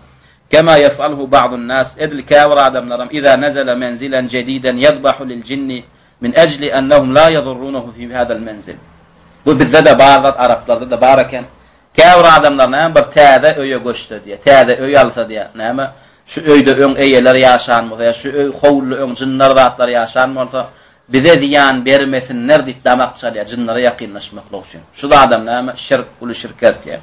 Kema ýef'alhu ba'dun-nas, edil käbir adamlaram, iza nezele menzilen jediden ýezbahu lil-jinni min ejli ennehum la ýezurrunehu fi hazal menzil. Bu bizde-de bar zat, araplarda-da bar eken. Käbir adamlar näme bir täze öýe göçse diýýär, täze öý alsa diýýär, näme şu öýde öň eýeler ýaşan bolsa ýa şu öý howluda öň jynlar zatlar ýaşan bolsa, bize zyýan bermesinler diýip damak çalýar, jynlara ýakynlaşmaklyk üçin. Şu zadam näme şirk, uly şirke eltýär.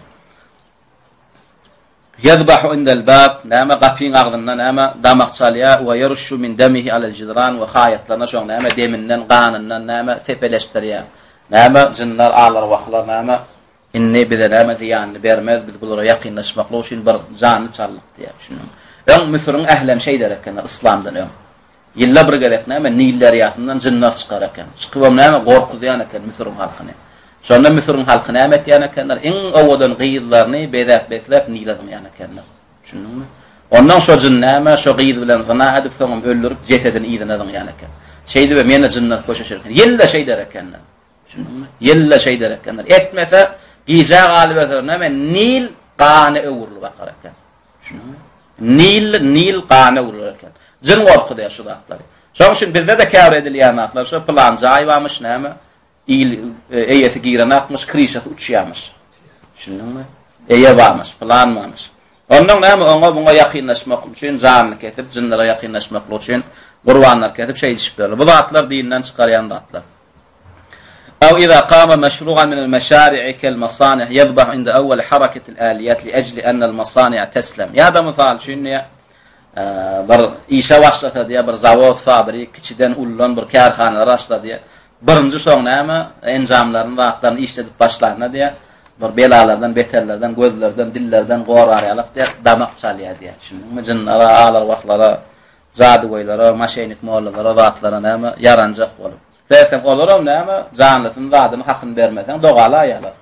Ýezbahu indel bab, näme gapyň agzynda näme damak çalýar, we ýeruşşu min demihi alel jidran we haýatlaryna şoň näme deminden, ganyndan näme sepeleşdirýär. Näme jynlar, al-arwahlar näme Indi bize näme zyýanyny bermez, biz bulara ýakynlaşmaklyk üçin bir janly çaldyk diýýär. Düşündiňmi? Öň Müsüriň ählem şeýder ekenler, yslamdan öň. Ýylda bir gezek näme Nil derýasyndan jynlar çykar eken. Çykybam näme gorkuzýan eken Müsüriň halkyny. Şonda Müsüriň halky näme etýän ekenler? Iň owadan gyzlaryny bezäp-besläp Nile zyňýan ekenler. Düşündiňmi? Ondan şo jyn näme, şo gyz bilen zyna edip, soňam öldürip, jesedini yzyna zyňýan eken. Şeýdibem ýene jynlar köşeşer eken. Ýylda şeýder ekenler. Düşündiňmi? Ýylda şeýder ekenler. Etmese, gijä galyberseler näme? Nil gana öwrülip akar eken. Düşündiňmi? Nil, Nil gana öwrüler eken. Jyn gorkuzýar şu zatlary. Şonuň üçin bizde-de käbir edilýän zatlar şo pylan jaý barmyş näme, il eýesi girenakmyş, krişasy uçýarmyş. Düşündiňmi? Eýe barmyş, pylan barmyş. Ondan näme oňa muňa ýakynlaşmak üçin janyny kesip, jynlara ýakynlaşmaklyk üçin gurbanlar kesip şeýdişip ýörler. Bu zatlar dinden çykarýan zatlar. Aw iza kama meşru'an minel meşari'i kel masanih ýezbahu inde awwali haraketil aliyat li ejli ennel masani'a teslem. Ýa-da mysal üçin diýä bir işe başlasa diýä bir zawod, fabrik, kiçiden uludan bir kärhanalar açsa diýä birinji soň näme enjamlaryny, zatlaryny işledip başlanda diýä bir belalardan, beterlerden, gözlerden, dillerden gorar ýalak diýä damak çalýar diýä. Düşündiňmi? Jynlara, al-arwahlara, jadygöýlere, maşenik mollalara, zatlara näme ýaranjak bolup. Sertseň olaram näme, janlysyny zadyny hakyny bermeseň dogalaýarlar.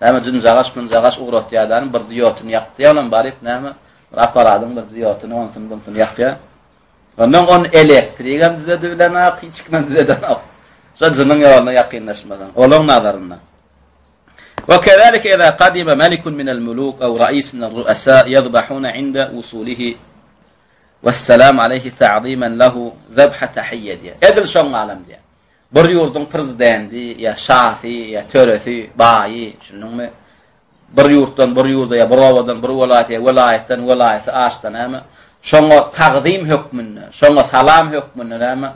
Näme jynjagaş mynjagaş ugratýadany bir diotyny ýakdýa olam baryp näme bir apparadyň bir diotyny onsuny bunsuny ýakýa. Ondan on elektrigem düzedibilenok, hiç kimem düzedenok. Şo jynyň ýoluna ýakynlaşmasaň, olaň nazarynda. Ve kezalike iza kadime melikun minel muluk ew rais minel ru'asa yezbahuna inde wusulihi Wessalam aleýhi ta'zimen lehu zebha tahiyye diýýär. Edil şoň galam diýýär. Bir ýurduň prezidenti ýa şasy ýa töresi, baýy, düşündiňmi? Bir ýurtdan bir ýurda ýa bir obadan bir welaýata ýa welaýatdan welaýata aşsa näme? Şoňa tagzym hökmünde, şoňa salam hökmünde näme?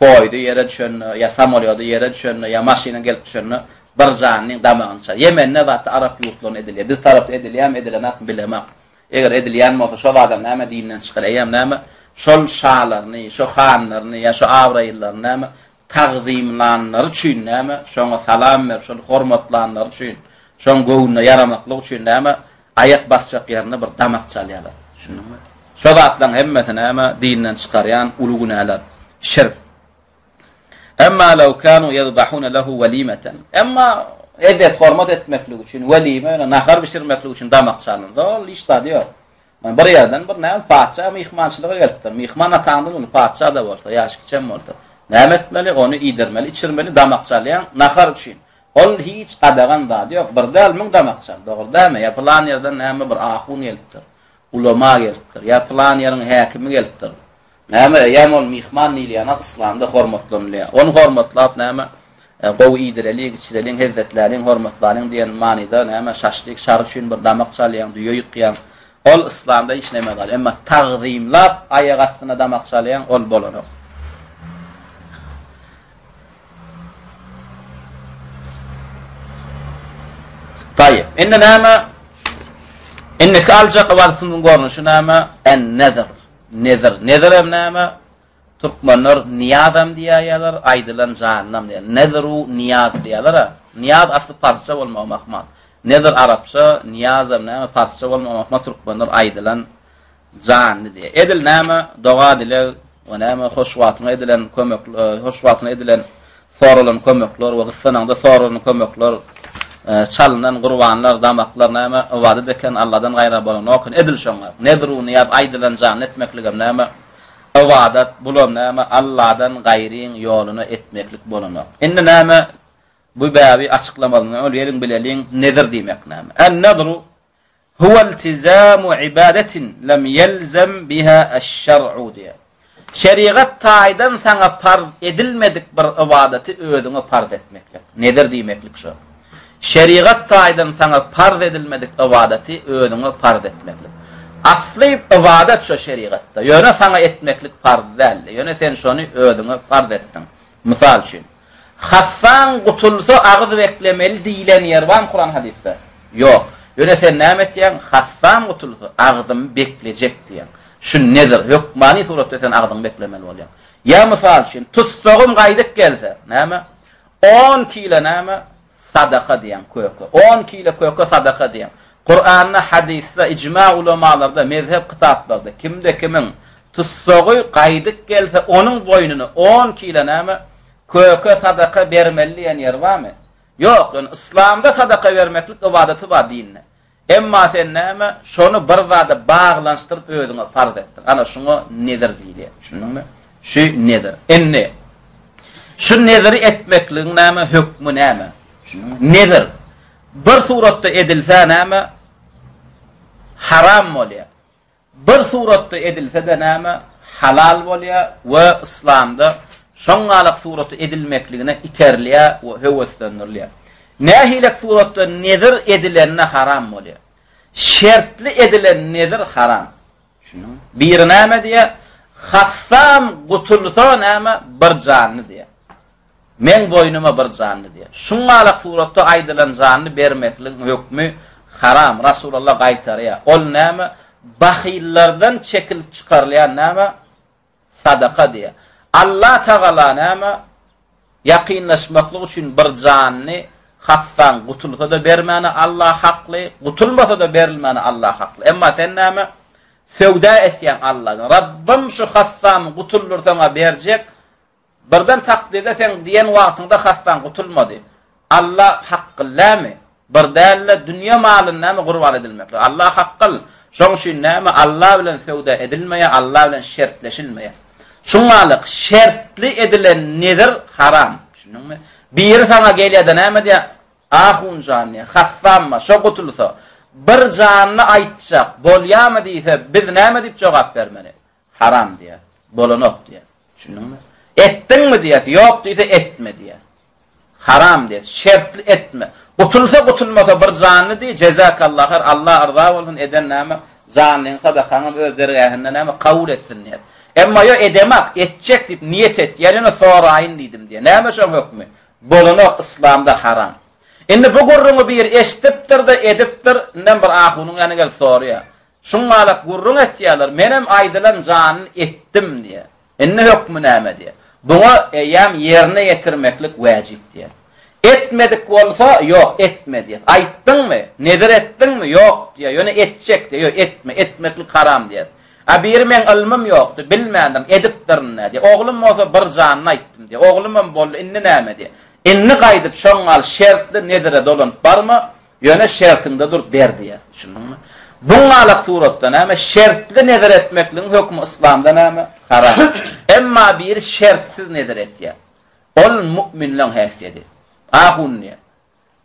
Poýdy ýere düşende ýa samolýody ýere düşende ýa maşyna gelip düşende bir janynyň damagyny çal. Ýemende zatda arap ýurtlarynda edilýär. Biz tarapda edilýärmi, edilenakmy bilemok. Eger edilýän bolsa şol adam näme dinden çykar, eýýäm näme şol şalaryny, şo hanlaryny ýa şo abraýlylaryny näme tagzymlanlary üçin näme şoňa salam berip, şony hormatlanlary üçin, şoň göwnüne ýaramaklyk üçin näme Aýak basjak ýerinde bir damak çalýarlar. Düşündiňmi? Şo zatlaryň hemmesi näme? Dinden çykarýan uly günäler. Şirk. Emma law kanu ýezbahuna lehu welimeten. Emma ezzet-hormat etmeklik üçin, welime, ýöne nahar bişirmeklik üçin damak çalynsa, ol hiç zady ýok. Mana bir ýerden bir näme patyşa myhmançylyga gelipdir. Myhman ataňdan uly patyşa-da bolsa, ýaşy kiçem bolsa, näme etmeli? Ony iýdirmeli, içirmeli, damak çalýaň nahar üçin. Ol hiç gadagan zady ýok. Bir däl, müň damak çal. Dogry dälmi? Ýa pylan ýerden näme bir ahun gelipdir. Ulama gelipdir. Ýa pylan ýeriň häkimi gelipdir. Näme, eýýäm ol myhman diýilýän zat yslamda hormatlanylýar. Ony hormatlap näme, gowy iýdireliň, içireliň, hezzetläliň, hormatlalyň diýen manyda näme şaşlyk, şar üçin bir damak çalýaň, düýe ýykýaň. Ol yslamda hiç näme zat. Emma tagzymlap aýak astyna damak çalýaň, ol bolanok. Taýyp. Indi näme? Indiki aljak ybadatynyň görnüşi näme? En-nezr. Nezr. Nezr hem näme? Türkmenler niýazam diýýärler, aýdylan janynam diýýär. Nezru niýaz diýýärler. Niýaz asly parsça bolmagy mahmal. Nezr arapça, niýazam näme parsça bolmagy mahmal. Türkmenler aýdylan Janly diýýär. Edil näme doga-dileg we näme hoş wagtyňa edilen kömek, hoş wagtyna edilen soralan kömekler we gyssanaňda soralan kömekler, çalynan gurbanlar, damaklar näme ybadat eken, Alladan gaýra bolanok eken. Edil şoňa. Nezru nyýaz aýdylan janly etmekligem näme ybadat, bulam näme Alladan gaýryň ýoluna etmeklik bolanok. Indi näme bu bäbi açyklamazyndan öň geliň bileliň nezir diýmek näme. En-nezru Huwa iltizamu ibadetin lem ýelzem biha eş-şer'u diýýär. Şerigat taýdan saňa parz edilmedik bir ybadaty özüňe parz etmeklik. Nezir diýmeklik şo. Şerigat taýdan saňa parz edilmedik ybadaty özüňe parz etmeklik. Asly ybadat şo şerigatda. Ýöne saňa etmeklik parz däldi. Ýöne sen şony özüňe parz etdiň. Mysal üçin. Hassaň gutulsa agyz beklemeli diýlen ýer barmy Kuran hadysda? Ýok. Ýöne sen näme etýäň? Hassam gutulsa agzymy beklejek diýýäň. Şu nezir, hökmany suratda sen agzyňy beklemeli bolýaň. Ýa mysal üçin, tussagym gaýdyp gelse, näme? On kile näme? Sadaka diýýäň köke. On kile köke sadaka diýýäň. Kuranda, hadysda, ijma ulamalarda, mezhep kitaplarda kimde kimiň tussagy gaýdyp gelse onuň boýnuna on kile näme? Köke sadaka bermeli diýen ýeri barmy? Ýok, ýöne yslamda sadaka bermeklik ybadaty bar dinde. Emma sen näme, şony bir zada baglanyşdyryp özüňe parz etdiň. Ana şuňa nezir diýilýär. Düşündiňmi? Şu nezir. Indi şu neziri etmekligiň näme hökmi näme? Düşündiňmi? Nezir bir suratda edilse näme? Haram bolýar. Bir suratda edilse-de näme? Halal bolýar we yslamda şoňňalak suratda edilmekligine iterilýär we höweslendirilýär. Nähilek suratda nezir edilende haram bolýar? Şertli edilen nezir haram. Düşündiňmi? Biri näme diýýär? Hassam gutulsa näme? Bir janly diýýär. Meň boýnuma bir janly diýýär. Şuňňalak suratda aýdylan janly bermekligiň hökmi haram. Rasulullah gaýtarýar. Ol näme? Bahyllardan çekilip çykarylýan näme? Sadaka diýýär. Allah Tagala näme? Ýakynlaşmaklyk üçin bir janyny hassaň gutulsa-da bermäne Allah hakly, gutulmasa-da berilmäne Allah hakly. Emma sen näme? Söwda etýäň Alladan. Rabbym şu hassamy gutuldyrsaň-a berjek, Birden takdyrda seň diýen wagtyňda hassaň gutulmady. Alla hakgyl dämi? Bir däl-de dünýe malyny näme gurban edilmeklik. Alla hakgyl. Şoň üçin näme Alla bilen söwda edilmeýär, Alla bilen şertleşilmeýär. Şuňalyk şertli edilen nezir haram. Düşündiňmi? Biri saňa gelýär-de näme diýýär? Ahunjan diýýär, hassamma, şo gutulsa, bir janyny aýtjak, bolýamy diýse, biz näme diýip jogap bermeli? Haram diýýäs. Bolanok diýýäs. Düşündiňmi? Etdiňmi diýýäs, ýok diýse etme diýýäs. Haram diýýäs, şertli etme. Gutulsa gutulmasa bir janly diý, jezakallah haýr, Allah yrza bolsun, eden näme, janlyň sadakaňam öz dergähinde näme kabul etsin diýýäs. Emma ýok edemak, etjek diýip niýet etýär, ýöne soraýyn diýdim diýýär. Näme şoň hökmi? Bolanok, yslamda haram. Indi bu gürrüňi biri eşidipdir-de, edipdir, indem bir ahunyň ýanyna gelip soraýar. Şuňňalak gürrüň etýärler, menem aýdylan janyny etdim diýýär. Indi hökmi näme diýýär. Buňa eýýäm ýerine ýetirmeklik wäjip diýýär. Etmedik bolsa, ýok, etme diýýär. Aýtdyňmy, nezir etdiňmi, ýok diýýär, ýöne etjek diýýär, ýok, etme, etmeklik haram diýýär. A biri meň ylmym ýokdy, bilmändim, edipdirin-dä diýýär. Oglum bolsa bir janyny aýtdym diýýär. Oglumam boldy, indi näme diýýär. Indi gaýdyp şoňňal şertli nezire dolanyp barma, Ýöne şertiňde dur, ber diýýär. Düşündiňmi? Buňňalak suratda näme? Şertli nezir etmekligiň hökmi yslamda näme? Haram. Emma biri şertsiz nezir etýär. Ol mu'minleň häsiýeti. Ahun diýýär.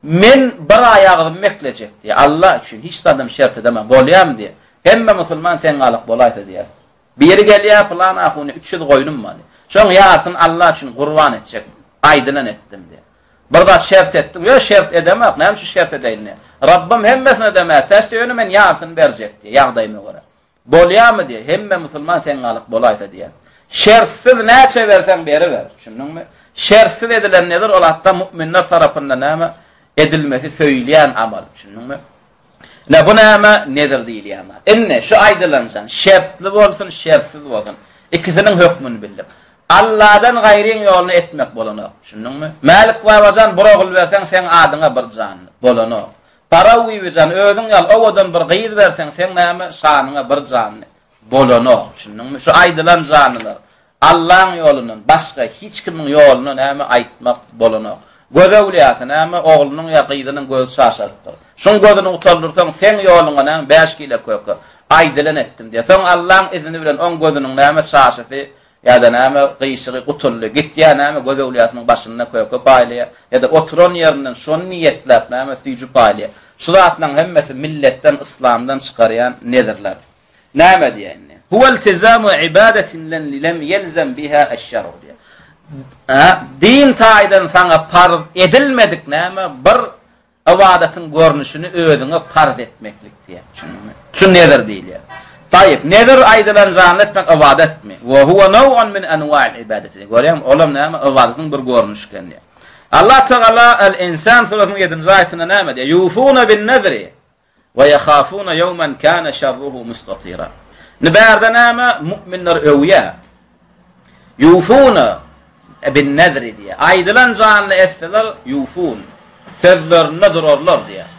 Men bir aý agzymy beklejek diýýär. Allah üçin hiç zadam şert edemem. Bolýarmy diýýär. Hemme musulman seň galyk bolaýsa diýýär. Biri gelýär, pylan ahuny 300 goýnum bar diýýär. Şoň ýarysyny Allah üçin gurban etjek. Aýdylan etdim diýýär. Bir zat şert etdiň. Ýok, şert edemok. Näme üçin şert edeýin diýýär. Rabbym hemmesine-de mätäç diýýär, ýöne men ýarysyny berjek diýýär, ýagdaýyma görä. Bolýarmy diýýär. Hemme musulman seň galyk bolaýsa diýýär. Şertsiz näçe berseň beriber. Düşündiňmi? Şertsiz edilen nezir ol hatda mu'minler tarapyndan näme edilmesi söýülýän amal. Düşündiňmi? Ine bu näme? Nezir diýilýän zat. Indi şu aýdylanjan şertli bolsun, şertsiz bolsun. Ikisiniň hökmüni bildik. Alladan gaýryň ýoluny etmek bolanok. Düşündiňmi? Mälik babajan bir ogul berseň seň adyňa bir janly. Bolanok. Paraw bibijan özüň ýaly owadan bir gyz berseň seň näme şanyňa bir janly. Bolanok. Düşündiňmi? Şu aýdylan janlylar. Allaň ýolundan başga hiç kimiň ýoluna näme aýtmak bolanok. Göz öwlüýasy näme oglunyň ýa gyzynyň gözi çaşarypdyr. Şuň gözüni gutaldyrsaň seň ýoluňa näme bäş kile köke. Aýdylan etdim diýýär. Soň Allaň izni bilen oň gözüniň näme çaşysy ýa-da näme gyşygy gutuldy. Gitýär näme göz öwlüýasynyň başynda köke paýlaýar. Ýa-da oturan ýerinden şony niýetläp näme süýji paýlaýar. Şu zatlaryň hemmesi milletden yslamdan çykarýan nezirler. Näme diýýär indi? Huwa iltizamu ibadetin lem yelzem biha eş-şer'u diýýär. Ha, din taýdan saňa parz edilmedik näme bir ybadatyň görnüşini özüňe parz etmeklik diýýär. Düşündiňmi? Şu nezir diýilýär. Taýyp, nezir aýdylan janly etmek ybadatmy? Wa huwa naw'un min anwa'il ibadeti. Görýäňmi? Olam näme? Ybadatyň bir görnüşi eken diýýär. Allah Tagala Al-Insan surasynyň 7-nji aýatynda näme diýýär? Yufuna bin-nezri. Ve yehafuna yevmen kâne şerruhu mustatira. Indi bärde näme? Mu'minler öwýär. Yufuna bin nezri diýýär. Aýdylan janly etseler yufun. Sözlerinde durarlar diýýär.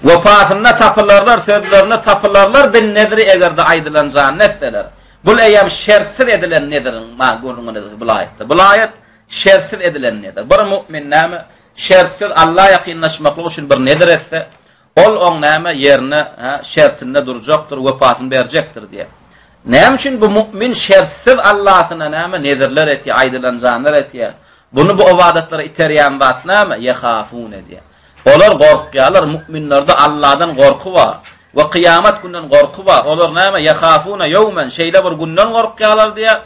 Wepasynda tapylarlar, sözlerinde tapylarlar bin nezri eger-de aýdylan janly etseler. Bul eýýäm şertsiz edilen nezriň gürrüňini bu aýatda. Bu aýat şertsiz edilen nezir. Bir mu'min näme? Şertsiz Alla ýakynlaşmaklyk üçin bir nezir etse, ol oň näme, ýerine, hä, şertinde durjakdyr, wepasyny berjekdir diýýär. Näme üçin bu mu'min şertsiz Allasyna näme, nezirler etýär, aýdylan janlar etýär? Buny bu ybadatlara iterýän zat näme? Ýehafune diýýär. Olar gorkýarlar, mu'minlerde Alladan gorky bar. We kyýamat günden gorky bar. Olar näme? Ýehafuna ýewmen, şeýle bir günden gorkýarlar diýýär.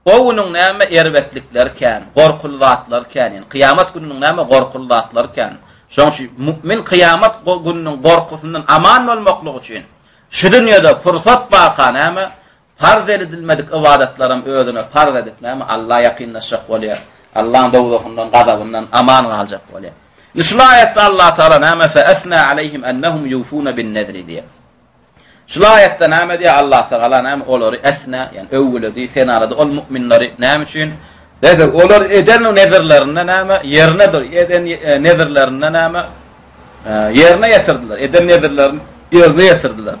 O günüň näme erbetlikleri kän, gorkuly zatlary kän. Ýani kyýamat gününiň näme gorkuly zatlary kän. Şonuň üçin mu'min kyýamat gününiň gorkusyndan aman bolmaklyk üçin şu dünýede pursat barka näme Parz edilmedik ybadatlaram özüne parz edip näme Alla ýakynlaşjak bolýar. Allaň dowzahyndan, gazabyndan aman galjak bolýar. Indi şul aýatda Allah Taala näme fe esna aleyhim ennehum yufuna bin nezri diýýär. Şul aýatda näme diýýär Allah Taala näme olary esna, ýani öwgüledi, senalady ol mu'minleri näme üçin? Dedi, olar eden nezirlerinde näme ýerine dur, eden e, nezirlerinde näme e, ýerine ýetirdiler. Eden nezirlerini ýerine ýetirdiler.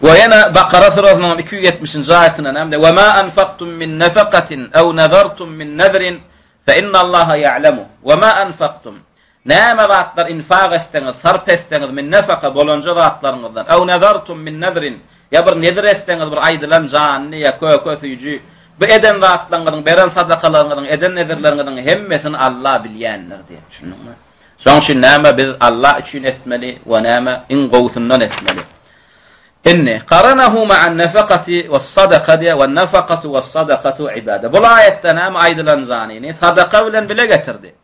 We ýene Bakara surasynyň 270-nji aýatynda näme diýýär? Wa ma anfaktum min nafakatin aw nazartum min nazrin fa innallaha ya'lamu. Wa ma anfaktum Näme zatlar infak etseňiz, sarp etseňiz min nafaka bolanja zatlaryňyzdan, aw nazartum min nazrin ýa bir nezir etseňiz bir aýdylan janyny ýa köke süýji bu eden zatlaryňyzyň, beren sadakalaryňyzyň, eden nezirleriňiziň hemmesini Allah bilýändir diýýär. Düşündiňmi? Şoň üçin näme biz Allah üçin etmeli we näme iň gowusyndan etmeli. Indi qaranahu ma'an nafaqati was-sadaqa diýe we nafaqatu was-sadaqatu ibada. Bu aýatda näme aýdylan zanyny sadaka bilen bile getirdi.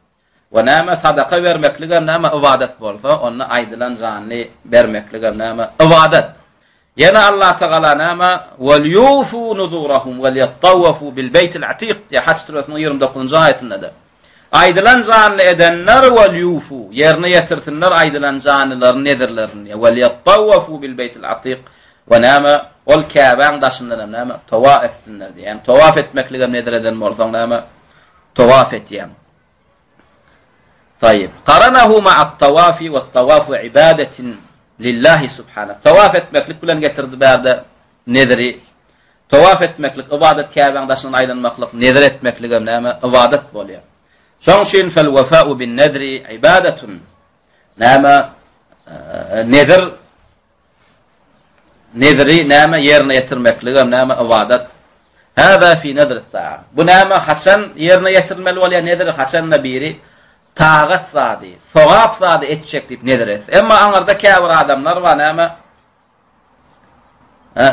We näme sadaka bermeklik hem näme ybadat bolsa, onda aýdylan zanyny bermeklik hem näme ybadat. Ýene Allah Tagala näme wal yufu nuzurahum wal yattawafu bil beýtil atiq diýe Haç surasynyň 29-njy aýatynda-da. Aýdylan janly edenler wal yufu ýerine ýetirsinler aýdylan janlylaryny nezirlerini wal yattawafu bil beýtil atiq we näme ol Käbäň daşyndan hem näme towaf etsinler diýe. Ýani towaf etmekligem nezir eden bolsaň näme towaf etýäň. Taýyp. Qaranahu ma'at tawafi we tawafu ibadetin lillahi subhana. Tawaf etmeklik bilen getirdi bärde neziri. Tawaf etmeklik ybadat Käbäň daşyndan aýlanmaklyk nezir etmeklik hem näme ybadat bolýar. Şoň üçin fel wafa'u bin nezri ibadatun. Näme nezir Nezri näme ýerine ýetirmekligem näme ybadat. Hâzâ fî nezrit taam. Bu näme haçan ýerine ýetirilmeli bolýar nezri haçanda biri tagat zady, sogap zady etjek diýip nezir etse. Emma aňyrda käbir adamlar bar näme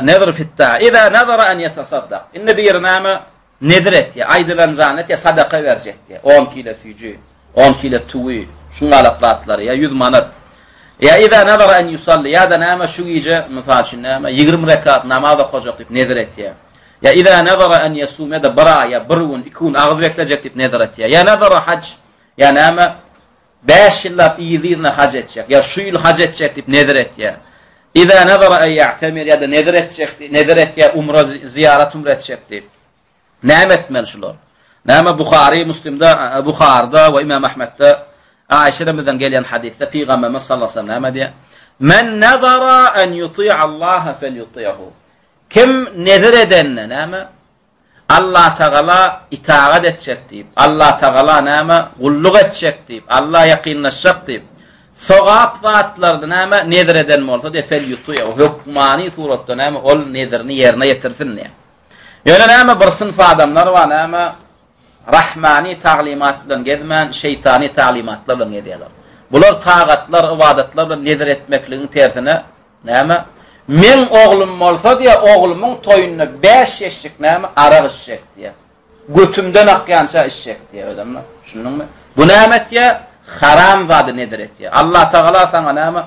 Nezr fitta. Iza nazara an yetasaddaq. Indi biri näme Nezir etýär, aýdylan jany etýär, sadaka berjek diýýär. On kile süýji, on kile tüwi, şuňalak zatlary, ýa ýüz manat. Ýa iza nazara en ýusalli, ýa-da näme şu gije, mysal üçin näme, 20 rekat namaz okajak diýip nezir etýär. Ýa iza nazara en ýasum, ýa-da bir aý, ýa bir gün, iki gün agyz beklejek diýip nezir etýär. Ýa nazara haj, ýa näme, Bäş ýyllap yzly-yzyna haj etjek, ýa şu ýyl haj etjek diýip nezir etýär. Iza nazara en ýa'temir ýa-da nezir etjek, nezir etýär, umra, zyýarat umra etjek diýip. Näme etmeli şular? Näme Buhary, Muslimde, Buharyda we Imam Ahmetde Aişe enemizden gelýän hadysda Pygamberimiz sallallahu aleyhi ve sellem näme diýýär? Men nazara en yuti'allaha felyuti'hu. Kim nezir edende näme? Allatagala itagat etjek diýip, Allatagala näme, gulluk etjek diýip, Alla ýakynlaşjak diýip, sogap zatlarda näme, nezir eden bolsa diýip, fel-ýuti'u, hökmany suratda näme, ol nezirini ýerine ýetirsin diýip. Ýöne näme, bir synp adamlar bar näme, rahmany taglymat bilen gezmän, şeýtany taglymatlar bilen gezýärler. Bular tagatlar, ybadatlar bilen nezir etmekligiň tersine, Näme? Meň oglum bolsa diýýär, oglumyň toýunda bäş ýeşik näme, arak içjek diýýär. Götümden akýança içjek diýýär özem. Düşündiňmi? Bu näme etýär? Haram zady nedir etýär. Allatagala saňa näme?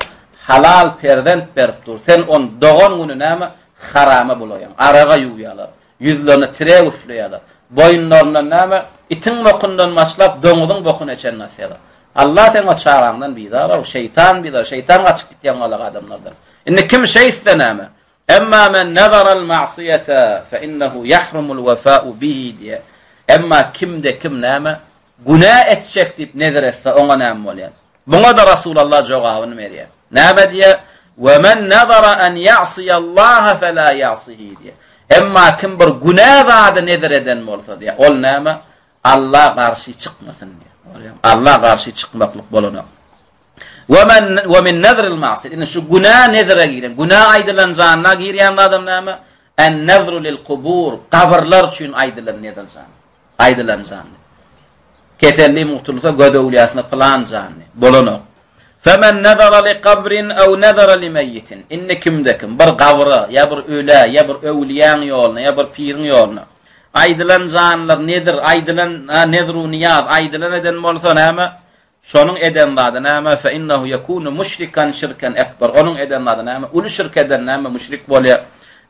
Halal perzent berip dur. Sen ony dogan güni näme? Harama bulaýaň. Araga ýuwýarlar. Ýüzlerine tirek üfleýärler. Boýunlaryndan näme, itiň bokundan başlap, doňuzyň bokuna çenli asýarlar. Allah seň o çagaňdan bizar-ow, şeýtan bizar, şeýtan gaçyp gitýär oňalak adamlardan. Indi kim şeýtse näme? Emma men nazaral ma'syýete fe innehu ýahrumul wefa'u bihi diýýär. Emma kimde-kim näme, günä etjek diýip nezir etse, oňa näme bolýar? Muňa-da Rasulallah jogabyny berýär. Näme diýýär? Ve men nazara en ya'siyallaha fela ya'sihi diýýär. Emma kim bir günä zady nezir eden bolsa diýýär, ol näme? Alla garşy çykmasyn diýýär. Alla garşy çykmaklyk bolanok. Ve men ve min nazril ma'siyet. Indi şu günä nezire giren, günä aýdylan janyna girýän adam näme? En nazru lil kubur, gabyrlar üçin aýdylan nezir jany. Aýdylan janly. Keselli mugtulsa göz öwlüýäsine pylan janly. Bolanok. Femen nezara li kabrin ew nezara li meýitin. Indi kimde kim bir gabra, ýa bir ölä, ýa bir öwlüýäň ýoluna, ýa bir piriň ýoluna aýdylan janlar nezir, aýdylan nezru niýaz, aýdylan eden bolsa näme? Şonuň eden zady näme? Fe innehu yekunu müşrikan şirken ekber. Onuň eden zady näme? Uly şirk eden näme? Müşrik bolýar.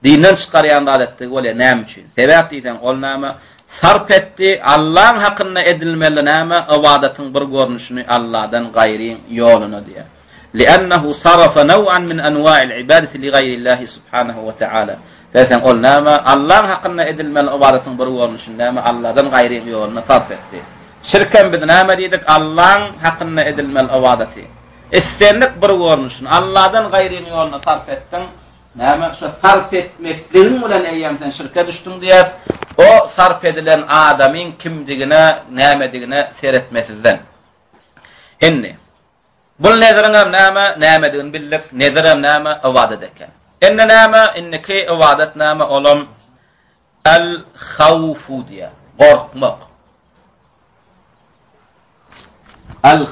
Dinden çykarýan zat etdigi bolýar. Näme üçin? Sebäp diýseň, ol näme? Sarp etdi, Allaň hakynda edilmeli näme? Ybadatyň bir görnüşini Alladan gaýryň ýoluna diýýär. Li'ennehu sarafa naw'an min anwa'il ibadeti li gaýrillahi subhanahu we ta'ala. Derseň ol näme? Allaň hakynda edilmeli ybadatyň bir görnüşini näme? Alladan gaýryň ýoluna sarp etdi. Şirkem biz näme diýdik? Allaň hakynda edilmeli ybadaty. Islendik bir görnüşini Alladan gaýryň ýoluna sarp etdiň. Näme? Şo sarp etmekligiň bilen eýýäm sen şirke düşdüň diýýäs. O sarp edilen adamyň kimdigine, nämedigine seretmesizden. Indi Bul neziriňem näme, nämedigini bildik. Nezirem näme, ybadat eken. Indi näme, indiki ybadat näme, olam el-hawfu diýýär. Gorkmak. El.